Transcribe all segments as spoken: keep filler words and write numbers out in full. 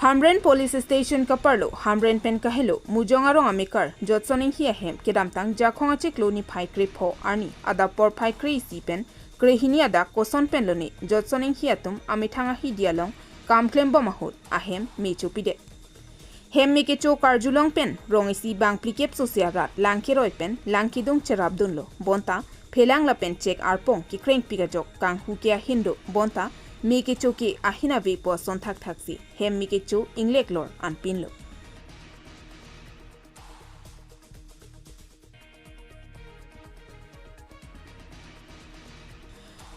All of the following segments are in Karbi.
Hamren Police Station kaparlo Hamren pen kahelo Mujong arong amekar Jotson Inghi ahem kedamtang Jakhong achiklo niphai krepho arni adap porphai kre-isi pen krehini adak koson pen lone Jotson Inghi atum amethang ahidi along kam klembom ahut ahem me chopidet. Hem me kecho karjulong pen rong isi bang phlikep sosia rat lang keroi pen lang kedung cherapdunlo bonta phelang lapen chek arpong kekrengpik ajok kanghu ke ahin do bonta me kecho ke ahin ave pu ason thakthaksi hem me kecho inglek lor anpinlo.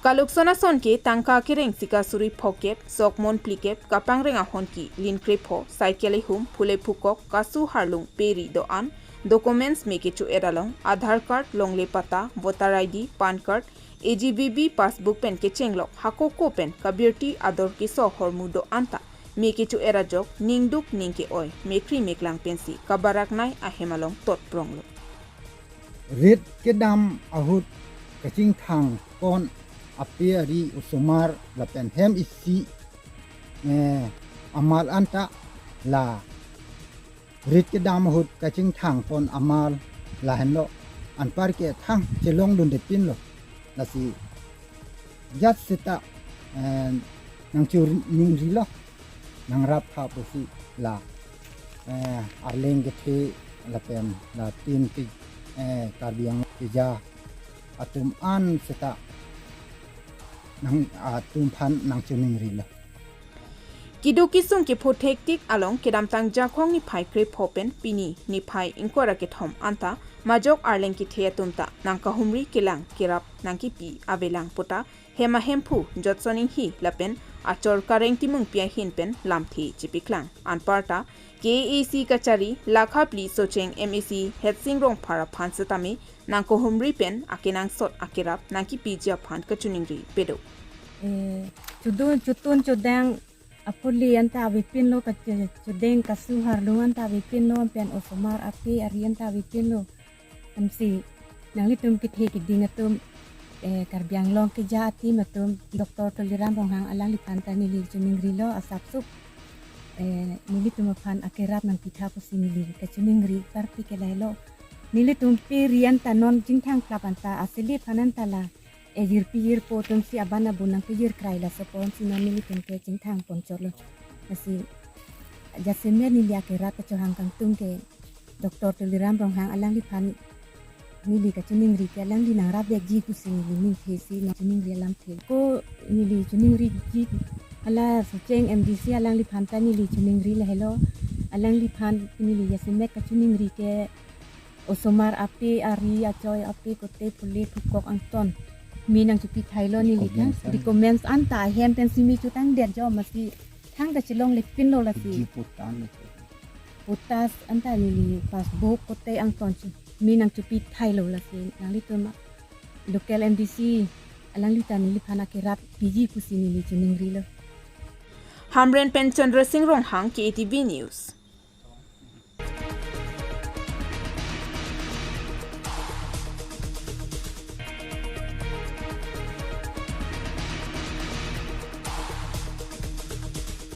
Kalukson ason ke tangka kereng sika suri phokep, sokmon phlikep, kapangreng ahon ki lin krepho, cycle ihum, phule phukok, kasu harlung, peri do-an, documents me kecho-et along, Aadhaar card, longle patta, voter I D, PAN card, A G V B passbook pen kechenglok, hakoko pen kabirti ador keso ahormu do-an ta me kecho-et ajok ningduk ning ke-oi, mekri meklang pensi kabarak nei ahem along tot pronglo. Rit kedam ahut kachingthang pon ape ari osomar lapen hem isi, eh, amal anta la rit kedam ahut kachingthang pon amal lahenlo anpar ke thang chelongdunde pinlo. Lasi jat seta, eh, nangchoningrilo, nangrap tha pusi la, eh, arleng kethe lapen latum ke, eh, Karbi Anglong keja atum an seta nang atum aphan nangchoningrilo. Keduk kesung kepho thektik along kedamtang Jakhong niphai krepho pen pini niphai ingkoi ra kethom anta majok arleng kethe atum ta nangkahumri kelang kerap nangkepi avelang puta hem ahemphu Jotson Inghi lapen achor Kareng Timungpi ahin pen lamthe chepiklang. Anparta K A A C kachari lakha phli Socheng M A C Headsing Rongphar aphan setame nangkahumri pen akenangsot akerap nangkepiji aphan kachoningri pedo. Eh, chudun, chutun chudang apuli anta avepinlo, kachu-, chudeng kasu harlung anta avepinlo, pen osomar ape ari anta avepinlo. Ansi nanglitum kethe keding atum, eh, Karbi Anglong keja atim atum, Doctor Tuliram Ronghang alangliphan ta neli choningrilo asapsup. Eh, nelitum aphan akerap nangpitha pusi neli kachoningri parti ke lahelo. Nelitum pe rian ta non jingthang klap anta aseli phan anta la, eh, jirpi jirpo atumsi aban abun nangkejir krai laso ponsi non nelitum ke jingthang ponchotlo. Lasi jasemet neli akerap kachohang kangtung ke Doctor Tuliram Ronghang alangliphan neli kachoningri ke alangli nangrap detji pusi neli ningthesi nangchoningri alamthe. Ko neli choningriji hala Socheng M D C alangliphan ta neli choningri lahelo. Alangliphan neli jasemet kachoningri ke osomar ape ari achoi ape kote phule phukok angton me nangchopithailo neli thang. Documents an. Documents anta ahem pensi me chotangdetjo masi thang ta chelongle pinlo lasi. Ji putan le. Putas anta neli passbook kote angton si me nangchopithailo lasi nanglitum local M D C alangli ta neliphan akerap piji pusi neli choningrilo. Hamren pen Chandra Singh Ronghang, K A T V News.